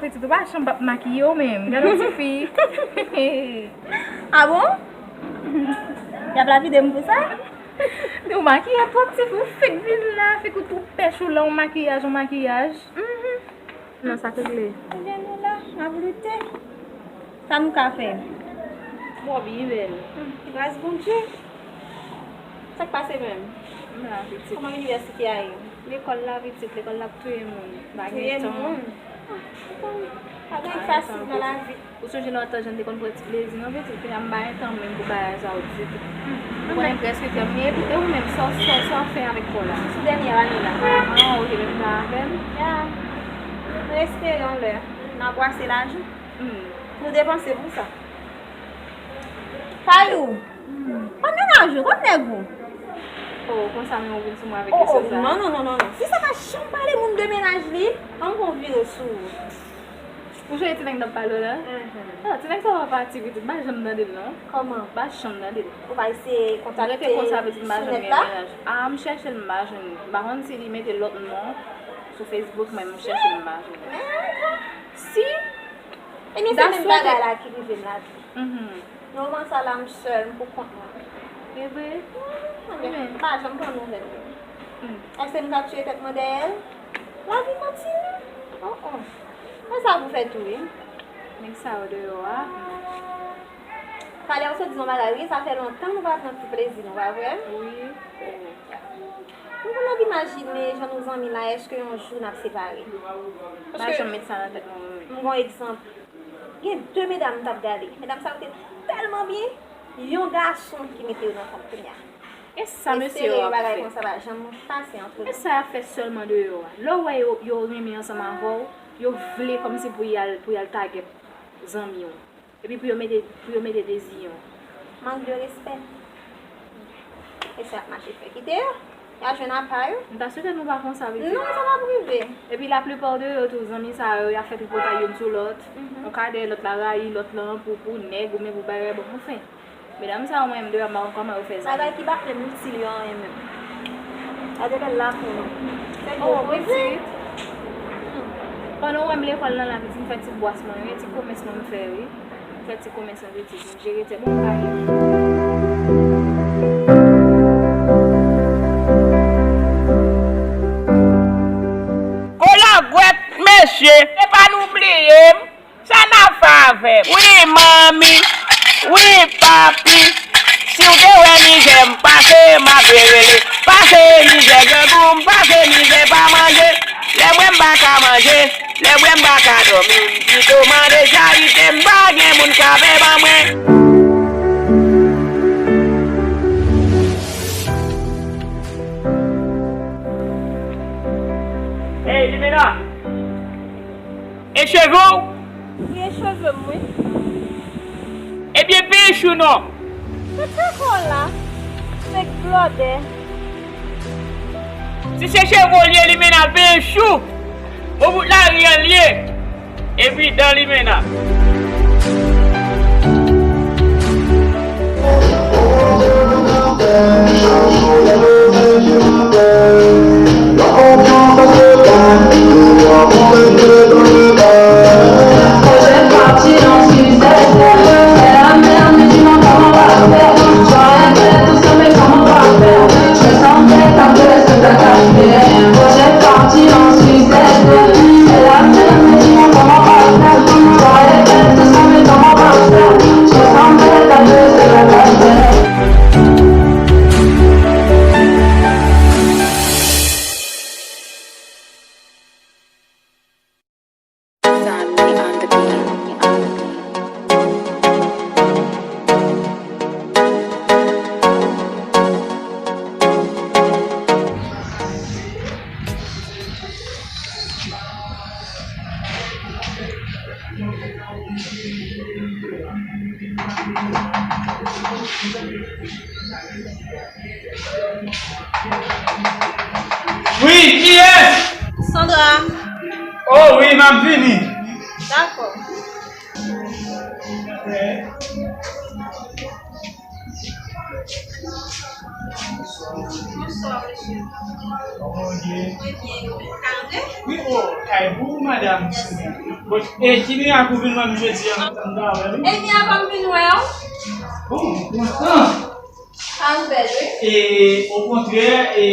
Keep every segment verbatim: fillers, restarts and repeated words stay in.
Pitit, ou pa janm p ap makiye w menm. Gade yon ti fi. Ah bon? Y ap lapide m pou sa? Ou makiye twòp, ti fi, ou fèk vin la, fèk ou twoup pèch ou la, yon makiyaj, yon makiyaj. Mhm. Non, sa k regle. Ebyen, nou la, n ap lite. Sa nou ka fè? Ou byen bèl. Hmm, gras Bondye. Sa k pase menm? M la, pitit. Kòman inivèsite a ye? Lekòl la, pitit, lekòl la ap touye moun. Pa gen tan. Touye moun? Ah, pa gen fasil nan lavi. Ou sonje lontan jan n te konn pran ti plezi, non, pitit? Kounye a m pa gen tan menm pou bagay sa yo ditou. Hmm. Ou konnen prèske kè m ye, epi e ou menm, sa w, sa w, sa w ap fè avèk kò la? Sou dènyè ane la. Ah, ok, menm jan avè m. Ya. Nou espere yon lè, n a bwase lajan. Hmm. Nou depanse pou sa. Payou. Hmm. Kot mennaj ou? Kot nèg ou? Oh, konsa menm ou vin sou mwen avèk kesyon sa? Oh, oh, non, non, non, non, non. Fi sa pa janm pale moun de mennaj li. An m gon vire sou ou. Ou sonje ti nèg n ap pale w la? Mhm. Ah, ti nèg sa pa pati, pitit, m pa janm tande l, non. Kòman? M pa janm tande l. Ou pa eseye kontakte sou nèt la? M rete konsa, pitit, m pa janm gen mennaj. Ah, m chèche l, m pa jwenn. M pa konn si li mete lòt non sou Facebook, men m chèche l, m pa jwenn. Men, si. Ebyen, se menm bagay la ki rive m la tou. Mhm. Nan moman sa la, m sèl, m pou kont mwen. E vre? Wi, m pa janm pran nouvèl li. Hmm. Èske m ka tiye tèt mwen dèyè l? Lavi manti wi. Oh, oh. Mwen sa pou fè tou wi. Nèg sa yo deyò a. Talè ou sot di yon bagay wi, sa fè lontan nou pa pran ti plezi nou, pa vre? Wi. Nou konn ap imajine jan nou zanmi la, èske yon jou n ap separe? Pa janm met sa nan tèt mwen, wi. M gon egzanp. Gen de medam m t ap gade. Medam sa yo te tèlman byen, yon gason ki mete yo nan kont kounye a. E sa mesye yo ap fè? Espere yon bagay konsa pa janm pase antre nou. E sa y ap fè sèlman deyò a. Lè w wè yo, yo renmen ansanm avè w, yo vle kòmsi pou y al, pou y al tagèt zanmi w. Epi pou yo mete, pou yo mete dezi yon. Mank de respè. E sa y ap mache fè. Kite yo. Y a jwenn apa yo. M ta swete nou pa konsa, pitit. Non, sa p ap rive. Epi laplipa de yo tou, zanmi sa yo, y ap fè tripotay youn sou lòt. Mhm. Yon ka dèyè lòt la rayi lòt lan pou, pou nèg oubyen pou bagay, bon, anfen. Medam sa yo, mwen menm, deyò, m pa konn kòman yo fè sa. Bagay ki pa menm itil yo anyen menm. Gade bèl la pou nou. Se gwo koze. Oh, pitit. Hmm. Pandan w wè m lekòl lan la, pitit, m fè ti bwas mwen, wi, ti komès mwen m fè, wi. M fè ti komès mwen, pitit. Jere tèt mwen pa. Kolangwèt, mesye, se pa nou bliye m, sa n ap fè avè m? Wi, manmi, wi, papi, si w te wè mizè m pase, m ap rele. Pase mizè grangou, m pase mizè pa manje. Lè m wè m pa ka manje, lè m wè m pa ka dòmi, m pito mande charite, m pa gen moun k ap ban mwen. Hey, Limena! E cheve w? Wi, e cheve m, wi. Ebyen, pench ou non. Mete kò w la, nèg blòdè. Si se cheve w li ye, Limena, pench ou. Bon bout lari an li ye. Evidan, Limena. Wi, kiyès? Sandra. Oh wi, m ap vini. Dakò. Bonswa, mesye. Mwen byen, ou ka antre? Wi, o, kay pou ou, madanm. Bon, e ki mirak ou vin wè m jodi a, m ta wè, wi. E mirak ou vin wè ou? Bon, m kontan. Sa bèl, wi. E, okontrè, e,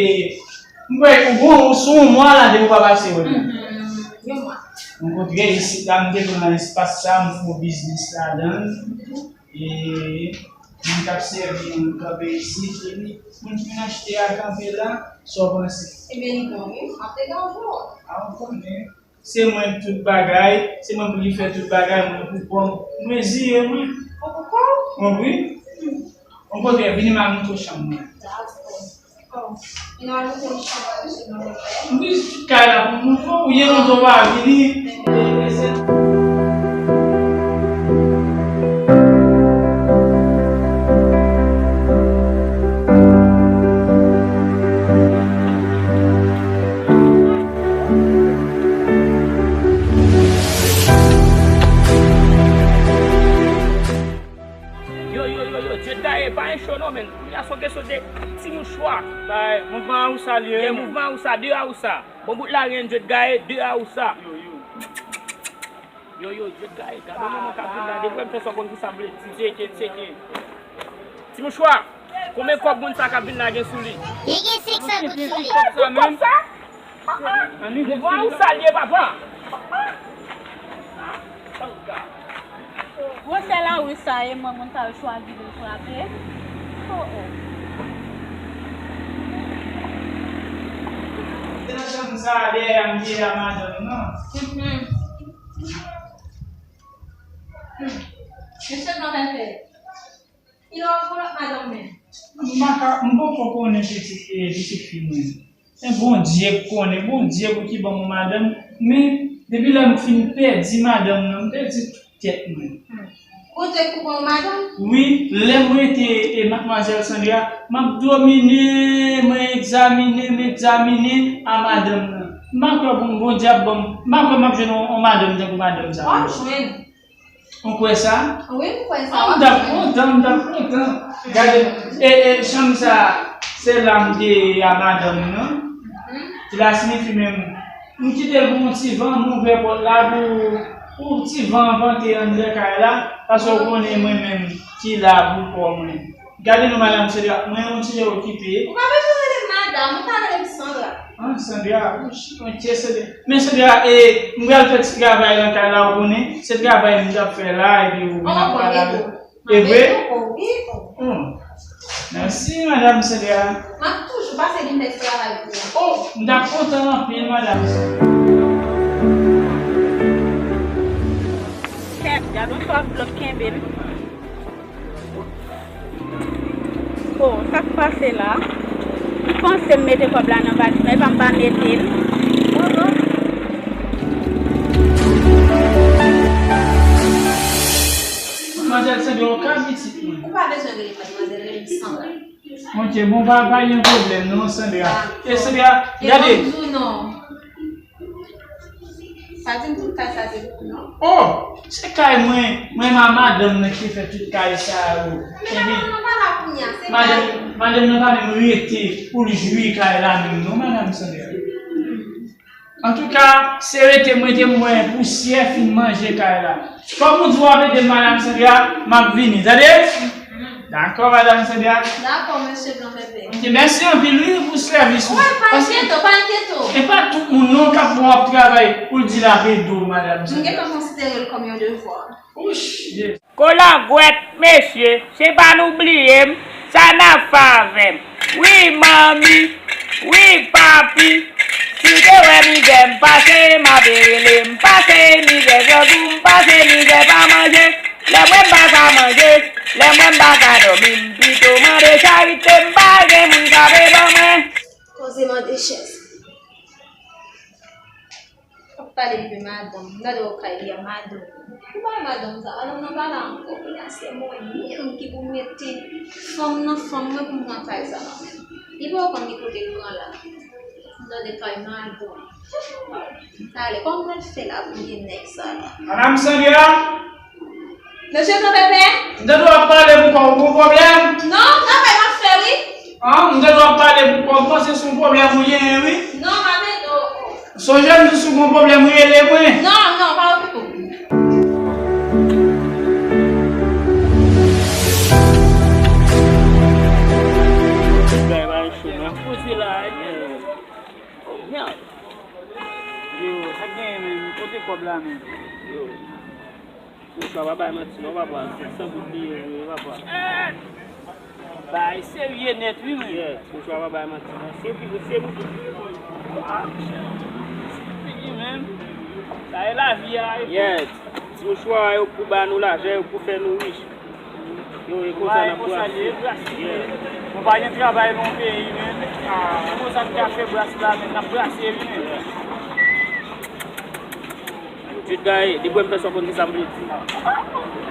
m kwè ou bon, ou sou yon mwa la depi ou pa pase wè m. Mhm, yon mwa. Okontrè, isit la, m te pran espas sa, m fè yon biznis ladan l. E moun k ap sèvi nou kanpe isit, epi moun ki vin achte a kanpe la, sa w panse? Ebyen, li bon, wi. M ap te gade w. A, w konnen. Se mwen tout bagay, se mwen pou ki fè tout bagay, mwen pou kò m. Mwen ziye mwen. Ou pou kò w? Mwen wi. Mwen kote, vini m al montre w chanm mwen. Dakò. Wi, tout kay la pou nou, ou ye lontan w pa vini. Yo, yo, yo, yo, Djed Gaye, pa encho non, men. Kounye a se yon kesyon de ti mouchwa. Bay, mouvman Awousa li ye. Gen mouvman Awousa, de Awousa. Bon bout lari an Djed Gaye, de Awousa. Yo, yo. Yo, yo, Djed Gaye, gade yon moun k ap vin la, depi w fè sa w konn ki sa vle di. Tcheke, tcheke. Ti mouchwa, konbyen kòb moun sa k ap vin la gen sou li? Li gen senk san goud sou li. Kòb sa menm? Mouvman Awousa li ye, papa. Gwosè lari sa ye, mwen moun ta yo chwazi vin frape. Oh, oh. Se nan chanm sa a dèyè a m te ye a madanm nan. Mhm. Hmm. Mesye Blan Pèpè. Kilè w ap pran lòt madanm menm? M pa ka, m poko konnen pitit, eh, pitit fi mwen. Men Bondye k konnen, Bondye pou ki ban m yon madanm. Men, depi lè m fin pèdi madanm nan, m pèdi tout tèt mwen. Hmm. Bondye k pou ban w madanm? Wi, lè m rete e Madmwazèl Sandra, m ap domine, mwen egzamine, m egzamine a madanm nan. M pa kwè pou m, Bondye ap ban m, m pa kwè m ap jwenn yon, yon madanm tankou madanm sa. W ap jwenn. Ou kwè sa? Wi, m kwè sa. Ah, m t ap kontan, m t ap kontan. Gade, e, e, chanm sa, se la m te ye a madanm nan. Mhm. Ki la siyifi menm, m kite l pou yon ti van, m ouvè pòt la pou, pou ti van an vante anndan kay la, paske w konnen mwen menm ki la pou kò mwen. Gade non, madanm Sandra, mwen yon ti jan okipe. Ou pa bezwen rele m madanm, ou ka rele m Sandra. Ah, Sandra, mwen kè Sandra. Men Sandra, e, m pral fè ti travay nan kay la, ou konnen, se travay m t ap fè la, epi ou vin ap pale avè m. E vre? Wi, o. Hmm. Mèsi, madanm Sandra. M ap toujou pase vin fè ti travay pou ou. Oh, m t ap kontan anpil, madanm Sandra. Kèt, gad yon sòt blòk kenbe m. Oh, sa k pase la? M panse m mete kòb la nan valiz mwen, epa m pa mete l. Oh, oh. Madmwazèl Sandra, ou ka pitit mwen. Ou pa bezwen rele m madmwazèl, rele m Sandra. Ok, bon, pa, pa gen pwoblèm non, Sandra. E Sandra, gade. E bon, non. Pa di m tout kay sa te pou ou, non. Oh, se kay mwen, mwen ma madanm nan ki fè tout kay sa yo. Men madanm nan pa la kounye a, se kay. Madanm, madanm nan pa menm rete pou l jwi kay la menm, non, madanm Sandra. Antouka, se rete mwen te mwen pousyè fin manje kay la. Kòm ou di w ap ede m, madanm Sandra, m ap vini, tande? Dakò, madanm Sandra. Dakò, mesye Blan Pèpè. Ok, mèsi anpil, wi, pou sèvis ou. Wi, pa enkyete w, pa enkyete w. E pa tout moun non k ap wè w ap travay pou l di l ap ede w, madanm Sandra. M gentan konsidere l kòm yon devwa. Wouch, Jezi. Kolangwèt, mesye, se pa nou bliye m, sa n ap fè avè m? Wi, manmi, wi, papi, si w te wè mizè m pase, m ape rele m pase mizè, sèzou m pase mizè pa manje. Lè m wè m pa ka manje, lè m wè m pa ka dòmi, m pito mande charite, m pa gen moun k ape ban mwen. Poze mande chèz. W ap pale de madanm, m gade w kay li a madanm. Ou bay madanm sa, madanm nan pa la ankò, kounye a se mwen menm ki pou mete fanm nan, fanm mwen pou m pran kay sa nan men l. Li poko konn ki kote l pran la. M tande kay madanm. Talè, kòman l fè la pou gen nèg sa la? Madanm Sandra? Mesye Blan Pèpè? M tande w ap pale pou kò w, ou gon pwoblèm? Non, travay m ap fè, wi. Ah, m te dwe ap pale pou kòb mwen, se sou pwoblèm ou genyen, wi. Non, m ap ede w. Sonje m di w si w gen pwoblèm, rele mwen. Non, non, pa okipe w. Bagay pa cho, non. Poze la, eh. Oh, merde. Yo, sa k genyen, menm? Kote kòb la, menm? Yo. Ti Mouchwa, pa bay manti non, papa. Se san goud li ye vre, papa. Bagay serye nèt, wi, men. Yeah, Ti Mouchwa, pa bay manti non. Se pou, se pou. Ah, figi, men. Sa e lavi a, e. Yeah, Ti Mouchwa, yo pou ba nou lajan, yo pou fè nou rich. Yo, e konsa n ap brase. Yeah. Nou pa gen travay nan peyi, men. Ah, se konsa nou ka fè bras la, men n ap brase, wi, men. Jude Gaye, depi w wè m fè sa, w konn ki sa m vle di.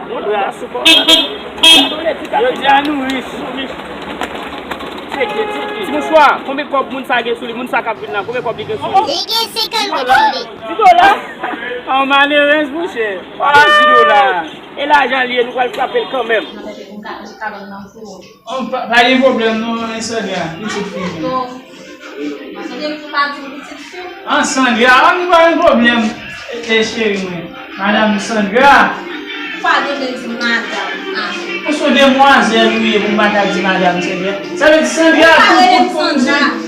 Yon dra sou kò. Yo di a nou rich. Tcheke, tcheke. Ti Mouchwa, konbyen kòb moun sa gen sou li? Moun sa k ap vin la, konbyen kòb li gen sou li? Li gen senkant goud sou li. Di dola? An malerèz, monchè. An di dola. E lajan li ye, nou pral frape l kanmenm. An, pa, pa gen pwoblèm non, Sandra, pitit fi m. An, Sandra, an, nou pa gen pwoblèm, e, e, cheri mwen. Madanm Sandra. Ou pa dwe di madanm, ah. Ou se demwazèl ou ye pou m pa ta di madanm Sandra. Sa vle di Sandra, pou, pou, pou m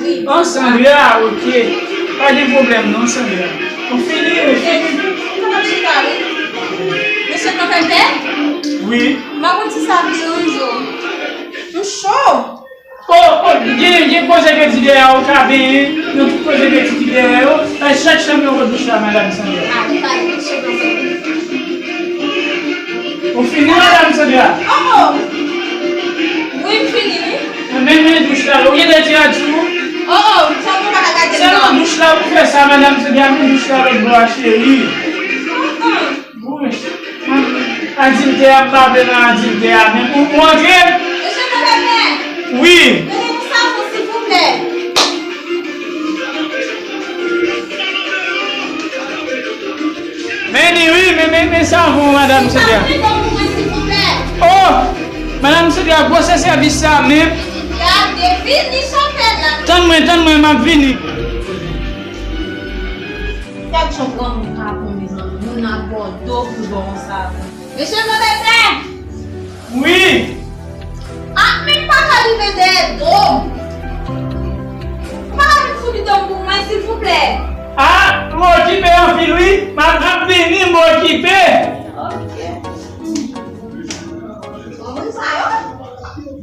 di. An, Sandra, ok. Pa gen pwoblèm non, Sandra. Ou fini, ou fini. Mesye Pèpè? Wi. M pa konn si sa ap deranje w. M cho. Oh, oh, gen, gen koze kredi dèyè a ou ka benyen, nan tout koze kredi ki dèyè yo, nan chak chanm yo gon douch la, madanm Sandra. Ah, li pa gen douch la. Ou fini, madanm Sandra? Oh, oh. Wi, m fini, wi. Men, men douch la, ou gen de ti radyo? Oh, oh, sa mwen pa ka gade non. Sèlman douch la pou fè sa, madanm Sandra, men douch la lòt bò a, cheri. Oh, oh. Bon, adiltè a, m pa vle nan adiltè a, men ou, ou antre? Mesye Pèpè! Wi. Mete nou savon, silvouplè. Men li wi, men, men, men savon, madanm Sandra. Mete pou mwen, silvouplè. Oh! Madanm Sandra, gwosè sèvis sa menm. Gade, vini chofè la. Tann mwen, tann mwen, m ap vini. Gad jan granmoun kapon, mezanmi. Moun nan ap ba w do pou l ba w yon savon. Mesye Pèpè! Wi! Ah, men m pa ka rive dèyè do m. Ou pa ka vin foubi do m pou mwen, silvouplè? Ah, m okipe anpil, wi. M ap, ap vini, m okipe. Ok. Bon, moun sa yo.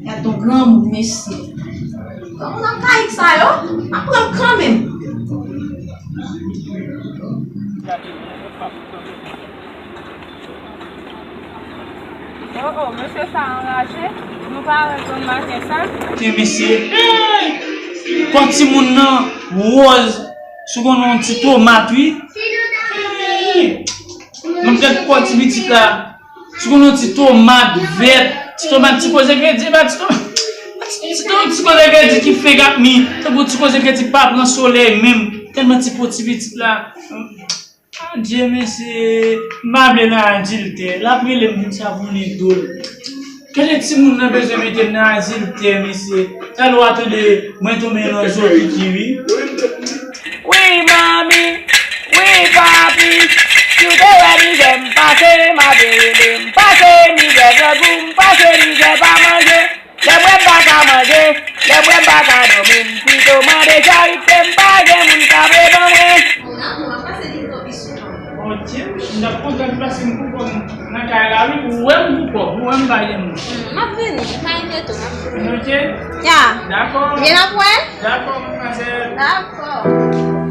Gad yon granmoun, mesye. Granmoun akayik sa yo, m ap pran kanmenm. Oh, oh, mesye sa anraje. Nou pa wè grann maten sa. Ti mesye. Kòm timoun nan wòz sou konn yon ti tomat, wi. Mwen gad kò ti pitit la. Ti konn yon ti tomat vèt, ti tomat, ti koze kredi, pa ti tomat. Ti, ti, ti koze kredi ki fenk ap mi, tankou ti koze kredi pa pran solèy menm, tèlman ti po ti pitit la. Adye, mesye, m pa vle nan adiltè. L ap rele m pou m savonnen do l. Gade timoun nan bezwen mete m nan adiltè, mesye. Talè w a tande mwen tonbe nan zo Kiki, wi. Wi, manmi, wi, papi, si w te wè mizè m pase, m ap rele m pase mizè grangou, m pase mizè pa manje. Lè m wè m pa ka manje, lè m wè m pa ka dòmi, m pito mande charite, m pa gen moun k ap redan mwen. Bon, la, bon, m ap pase li pran pi souvan. Bon, Dye, m t ap kontan li pase m pou kò m nan kay la, wi, pou wè m pou kò, pou wè m pa gen moun. Hmm, m ap vini, pa enkyete w, m ap vini. Ok? Ya. Dakò. Byen ap wè? Dakò, madmwazèl. Dakò.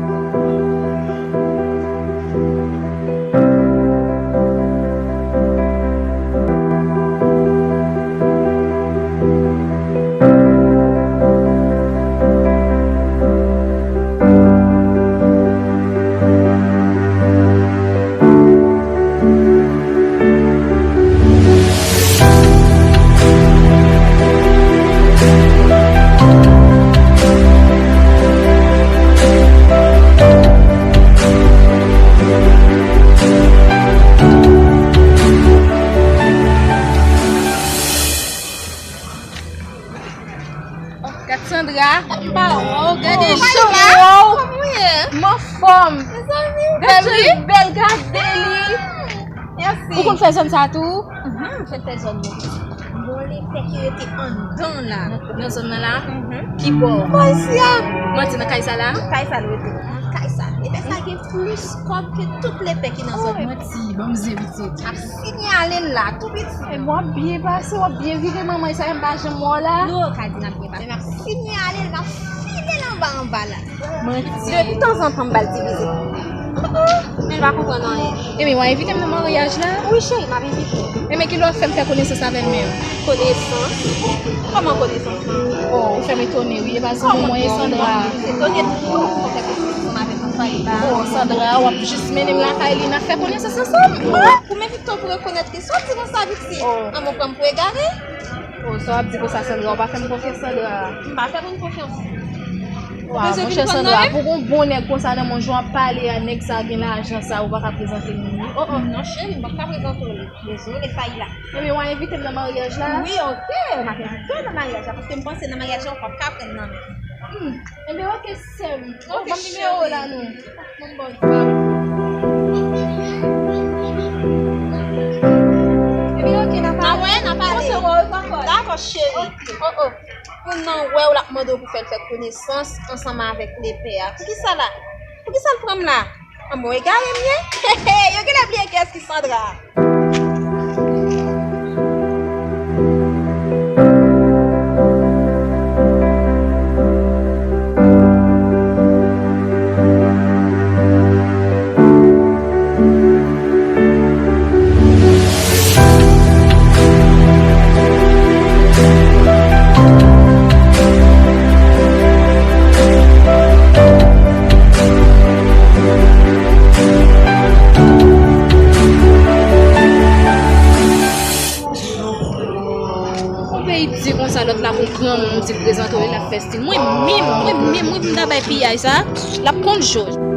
Bèl, wi. Bèl, gade li. Mèsi. Ou konn fè zòn sa tou? Mhm, m konn fè zòn nan. Bon, lepè ki rete anndan la. Nan zòn nan la? Mhm. Ki bò? Bò isi a. Manti, nan kay sa la? Nan kay sa l rete. Nan kay sa. Lepè sa gen plis kòb ke tout lepè ki nan zòn nan. Manti, ban m zen pitit. M ap sinyale l la, tou piti. E w ap byen pase, w ap byen vire manman, e sa m pa janm wè w la. Nou ka di n ap byen pase. M ap sinyale l, m ap file l anba anba la. Manti. De tanzantan m ba l ti vizit. Men l pa konprann anyen. Ebyen, w a envite m nan maryaj la? Wi, cheri, m ap envite w. Ebyen, kilè w ap fè m fè konesans avè l menm? Konesans? Kòman konesans lan? Oh, ou fè m etone, wi. E pa zanmi mwen, e Sandra. Etone tou, pou fè konesans ansanm avèk yon fanmi ba. Oh, Sandra, w ap jis mennen m lakay li, n ap fè konesans ansanm. Oh, ou menm tou pou rekonèt ke sa w di konsa, Vixi. Oh. An, mwen pran m pou egare? Oh, sa w ap di konsa, Sandra? Ou pa fè m konfyans, Sandra. M pa fè moun konfyans. Wa, monchè Sandra, pou gon bon nèg konsa nan men w, jan w ap pale a, nèg sa gen lajan sa, ou pa ka prezante m li. Oh, oh. Non, cheri, m p ap ka prezante w li. Dezole, sa y la. Ebyen, w a envite m nan maryaj la? Wi, oke, m ap envite w nan maryaj la, paske m panse nan maryaj la, ou p ap ka pran nan men m. Hmm. Ebyen, oke, sè m. Oh, ban m nimewo w la, non. Ebyen, oke, n a pale. Ah ouais, n a pale. Dakò, cheri. Oh, oh. Moun nan wè w, l ap mande w pou fè l fè konesans ansanm avèk lepè a. Poukisa la? Poukisa l pran m la? An bon, egare m ye? Yo genlè bliye kiyès ki Sandra. Yon peyi di konsa, lòt la gon granmoun, ou di l prezante w, l ap fè stil. Mwen menm, mwen menm, mwen menm, m ta bay piyay sa, l ap konn jòj.